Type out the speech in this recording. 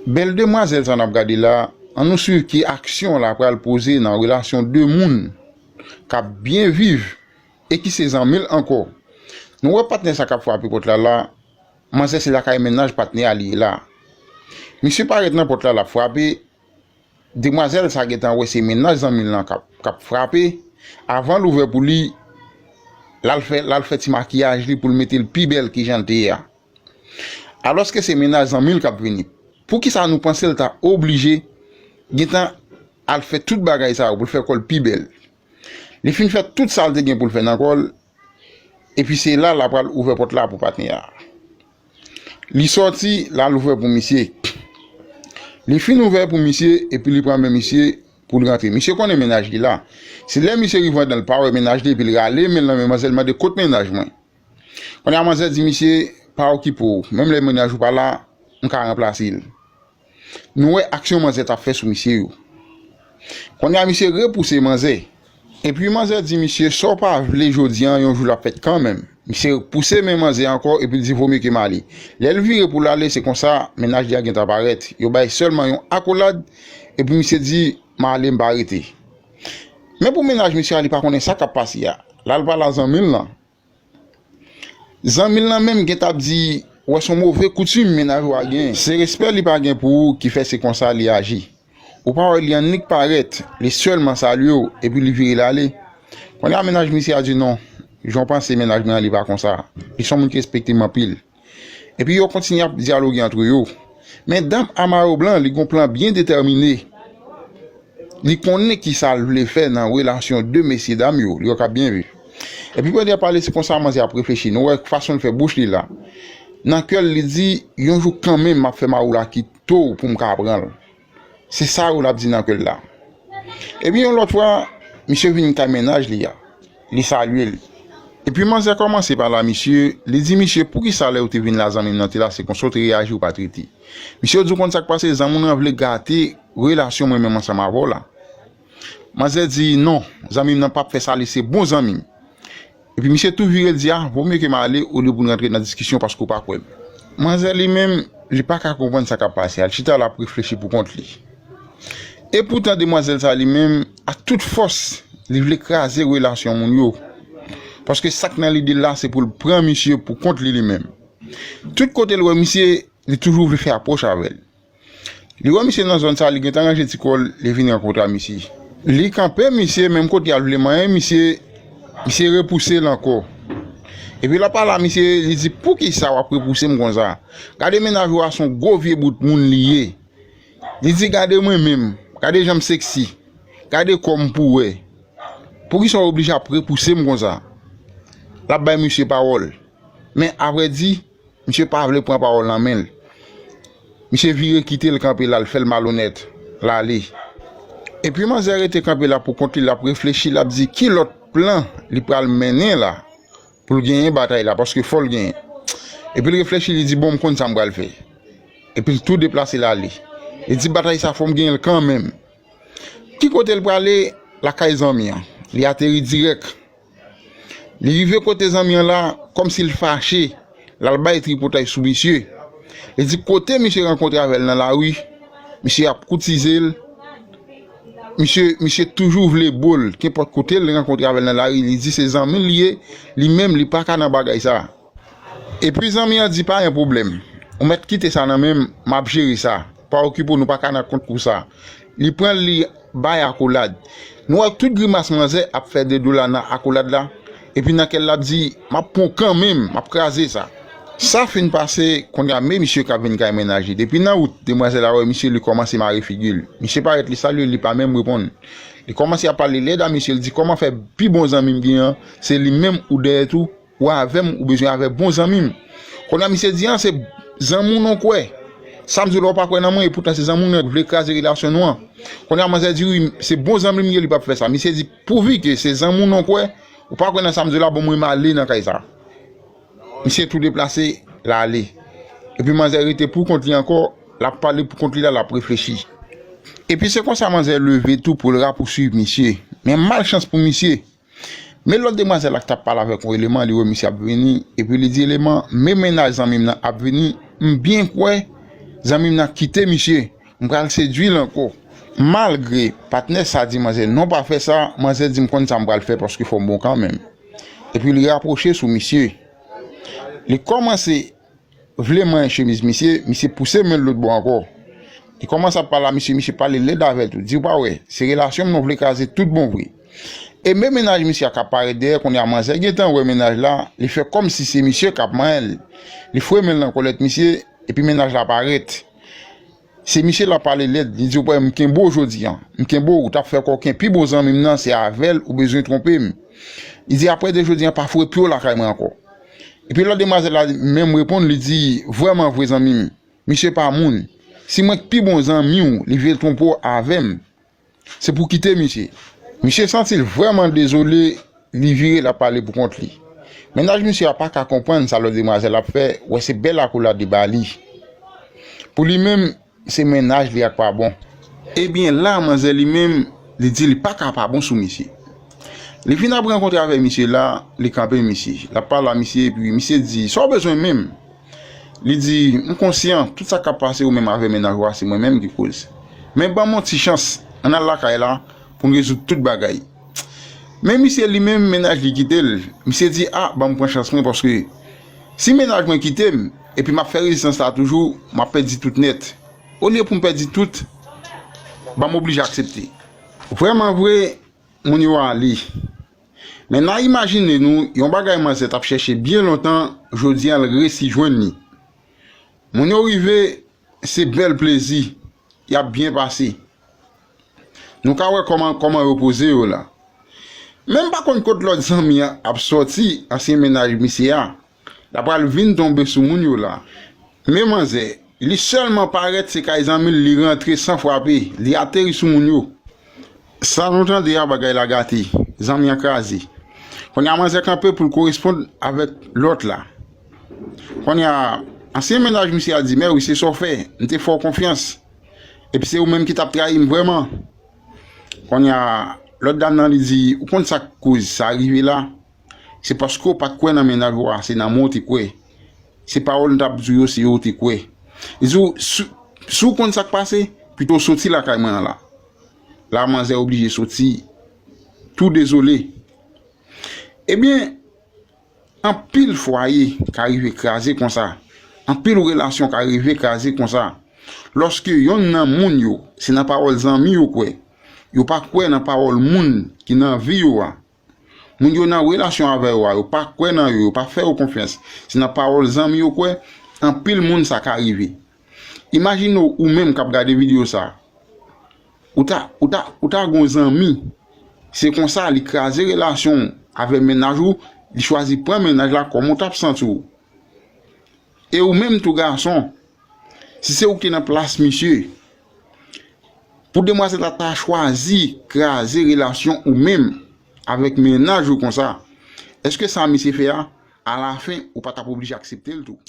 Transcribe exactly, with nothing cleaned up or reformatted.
Bèl demwazèl sa n ap gade la, ann nou swiv ki aksyon la pral poze nan relasyon de moun k ap byen viv e ki se zanmi l ankò. Nou wè patnè sa k ap frape pòt la la, manzè se lakay mennaj patnè a li ye la. Misye parèt nan pòt la, l ap frape, demwazèl sa gentan wè se mennaj zanmi l lan k ap, k ap frape, avan l ouvè pou li, l al fè, l al fè ti makiyaj li pou l mete l pi bèl ki jan l te ye a. Alòske se mennaj zanmi l k ap vini. Poukisa nou panse l ta oblije gentan al fè tout bagay sa yo pou l fè kò l pi bèl? Li fin fè tout sa l te gen pou l fè nan kò l, epi se la l apral ouvè pòt la pou patnè a. Li sòti, l al ouvè pou misye. Li fin ouvè pou misye, epi li pran men misye pou l rantre. Misye konnen mennaj li la. Se lè misye rive anndan l pa wè mennaj li, epi l rale men l nan men manzè l, mande, "Kot mennaj mwen?" Kounye a manzè di misye, "Pa okipe w, menm lè mennaj ou pa la, m ka ranplase l." Nou wè aksyon manzè t ap fè sou misye yo. Kounye a misye repouse manzè. Epi manzè di misye, "Sa w pa vle jodi a, yon jou l ap fèt kanmenm." Misye pouse men manzè ankò, epi l di, "Vomye ke m ale." Lè l vire pou l ale, se konsa mennaj li a gentan parèt. Yo bay sèlman yon akolad, epi misye di, "M ale, m pa rete." Men pou mennaj misye a, li pa konnen sa k ap pase a. L al pale a zanmi l lan. Zanmi l lan menm gentan ap di, "Wè, se yon move koutim mennaj ou a gen. Se respè li pa gen pou ou ki fè se konsa li aji. Ou pa wè li annik parèt, li sèlman salye w, epi li vire l ale." Kounye a mennaj misye a di, "Non, jan w panse mennaj mwen an, li pa konsa. Li se yon moun ki respekte m anpil." Epi yo kontinye ap dyaloge antre yo. Men dam a mayo blan, li gon plan byen detèmine. Li konnen ki sa l vle fè nan relasyon de mesye dam yo, li wè k ap byen viv. Epi pandan y ap pale, se konsa manzè ap reflechi. Nou wè fason l fè bouch li la. Nan kè l, li di, "Yon jou kanmenm, m ap fè mari w la kite w pou m ka pran l." Se sa yo l ap di nan kè l la. Epi yon lòt fwa, misye vin kay mennaj li a. Li salye l. Epi manzè kòmanse pale a misye, li di misye, "Poukisa lè ou te vin la zanmi m nan te la, se konsa w te reyaji, ou pa t rete?" Misye di, "Ou konn sa k pase, zanmi w nan vle gate relasyon mwen menm ansanm avè w la." Manzè di, "Non, zanmi m nan p ap fè sa, li se bon zanmi m." Epi misye tou vire l di, "A, vomye ke m ale olye pou n rantre nan diskisyon paske w pa kwè m." Manzè li menm, li pa ka konprann sa k ap pase a, l chita l ap reflechi pou kont li. Epoutan demwazèl sa li menm, ak tout fòs, li vle kraze relasyon moun yo. Paske sa k nan lide l la, se pou l pran misye pou kont li li menm. Tout kote l wè misye, li toujou vle fè apwòch avè l. Li wè misye nan zòn sa, li gentan ranje ti kò l, li vin rankontre a misye. Li kanpe misye, menm kote y al vle manyen misye, misye repouse l ankò. Epi l ap pale a misye, li di, "Poukisa w ap repouse m konsa? Gade mennaj ou a, se yon gwo vye bout moun li ye." Li di, "Gade mwen menm, gade jan m seksi, gade kò m pou wè. Poukisa w oblije ap repouse m konsa?" L ap bay misye pawòl. Men avrèdi, misye pa vle pran pawòl nan men l. Misye vire kite l kanpe la, l fè l malonèt, l ale. Epi manzè rete kanpe la pou kont li, l ap reflechi, l ap di ki lòt plan li pral mennen la pou l genyen batay la, paske fò l genyen. Epi l reflechi, li di, "Bon, m konn sa m pral fè." Epi l tou deplase l ale. Li di, "Batay sa, fò m genyen l kanmenm." Ki kote l prale? Lakay zanmi an. Li ateri dirèk. Li rive kote zanmi an la, kòmsi l fache, l al bay tripotay sou misye. Li di kote misye rankontre avè l nan lari, misye ap koutize l. Misye, misye toujou vle bo l, kenpòt kote l rankontre avè l nan lari, li di se zanmi l li ye, li menm li pa ka nan bagay sa. Epi zanmi an di, "Pa gen pwoblèm. Ou mèt kite sa nan men m, m ap jere sa. Pa okipe w, nou pa ka nan kont pou sa." Li pran l, li bay akolad. Nou wè tout grimas manzè ap fè de dola nan akolad la. Epi nan kè l, l ap di, "M ap pran w kanmenm, m ap kraze sa." Sa fin pase, kounye a men misye k ap vin kay mennaj li. Depi nan wout, demwazèl la wè misye, li kòmanse mare figi l. Misye parèt, li salye l, li pa menm reponn. Li kòmanse ap pale lèd a misye, li di, "Kòman fè pi bon zanmi m gen an, se li menm ou dèyè tou?" Ou avè m, ou bezwen avè bon zanmi m. Kounye a misye di, "An, se zanmi w non kwè. Sa m di w la, ou pa kwè nan mwen, epoutan se zanmi w nan k vle kraze relasyon nou an." Kounye a manzè di, "Wi, se bon zanmi m ye, li p ap fè sa." Misye di, "Pouvi ke se zanmi w non kwè, ou pa kwè nan sa m di w la, bon, mwen m ale nan kay sa." Misye tou deplase, l ale. Epi manzè rete pou kont li ankò, l ap pale pou kont li la, l ap reflechi. Epi se konsa manzè leve tou pou l rapousuiv misye. Men malchans pou misye, men lòt demwazèl la k t ap pale avèk yon eleman, li wè misye ap vini, epi li di, "Eleman, men mennaj zanmi m nan ap vini, m byen kwè Zanmi m nan kite misye, m pral sedui l ankò. Malgre patnè sa di manzè non pa fè sa, manzè di m konn sa m pral fè paske fò m bon kanmenm. Epi li rapwoche sou misye. Li kòmanse vle manyen chemiz misye, misye pouse men l lòt bò ankò. Li kòmanse ap pale a misye, misye pale lèd avè l tou. Di w pa wè, se relasyon m nou vle kraze tout bon vre. E men mennaj misye a k ap parèt dèyè, kounye a manzè gentan wè mennaj la, li fè kòmsi se misye k ap manyen l. Li fwe men l nan kòlèt misye, epi mennaj la parèt. Se misye l ap pale lèd, li di w pa wè m kenbe w jodi a. M kenbe w, ou t ap fè kòken, pi bon zanmi m nan, se avè l ou bezwen twonpe m. Li di apre de jodi a, pa fwe pye w lakay mwen ankò. Epi lòt demwazèl la menm reponn, li di, vrèman vre zanmi m, misye pa moun. Si mwen k pi bon zanmi w, li vle twonpe w avè m, se pou w kite misye. Misye santi l vrèman dezole, li vire l ap pale pou kont li. Mennaj misye a pa ka konprann sa lòt demwazèl ap fè, wè se bèl akolad li ba li. Pou li menm, se mennaj li a k pa bon. Ebyen la, manzè li menm, li di li pa ka pa bon sou misye. Li fin ap rankontre avèk misye la, li kanpe misye. L ap pale a misye, epi misye di, sa w bezwen menm? Li di, m konsyan, tout sa k ap pase ou menm avèk mennaj ou a, se mwen menm ki koz. Men ban m yon ti chans, ann al lakay la, pou n rezoud tout bagay. Men misye li menm, mennaj li kite l. Misye di, a, ban m pran chans mwen, paske si mennaj mwen kite m, epi m ap fè rezistans la toujou, m ap pèdi tout nèt. Olye pou m pèdi tout, ban m oblije aksepte. Vrèman vre, moun yo ale. Men n a imajine nou, yon bagay manzè t ap chèche byen lontan, jodi a l resi jwenn li. Moun yo rive, se bèl plezi, y ap byen pase. Nou ka wè kòman, kòman yo poze yo la. Men m pa konn kot lòt zanmi an ap sòti, ansyen mennaj misye a. L ap pral vin tonbe sou moun yo la. Men manzè, li sèlman parèt se kay zanmi l, li rantre san frape, li ateri sou moun yo. Sa nou tande a, bagay la gate, zanmi an kraze. Kounye a manzè kanpe pou l koresponn avèk lòt la. Kounye a, ansyen mennaj misye a di, mè wi, se sa w fè, m te fè w konfyans. Epi se ou menm ki t ap trayi m vrèman. Kounye a, lòt dam nan li di, ou konn sa k koz sa rive la? Se paske w pa t kwè nan mennaj ou a, se nan mwen w te kwè. Se pawòl m t ap di w yo, se yo w te kwè. Li di w, si, si w konn sa k pase, pito w soti lakay mwen an la. La manzè oblije soti, tou dezole. Ebyen, anpil fwaye ka rive kraze konsa. Anpil relasyon ka rive kraze konsa. Lòske yonn nan moun yo, se nan pawòl zanmi yo kwè, yo pa kwè nan pawòl moun ki nan vi yo a. Moun yo nan relasyon avè yo a, yo pa kwè nan yo, yo pa fè yo konfyans. Se nan pawòl zanmi yo kwè, anpil moun sa ka rive. Imajine w ou menm k ap gade videyo sa. Ou ta, ou ta, ou ta gon zanmi. Se konsa, li kraze relasyon w avè mennaj ou, li chwazi pran mennaj la, kòman w t ap santi w? E ou menm tou gason, si se ou ki te nan plas misye, pou demwazèl la ta chwazi kraze relasyon ou menm avèk mennaj ou konsa, èske sa misye fè a, alafen, ou pa t ap oblije aksepte l tou?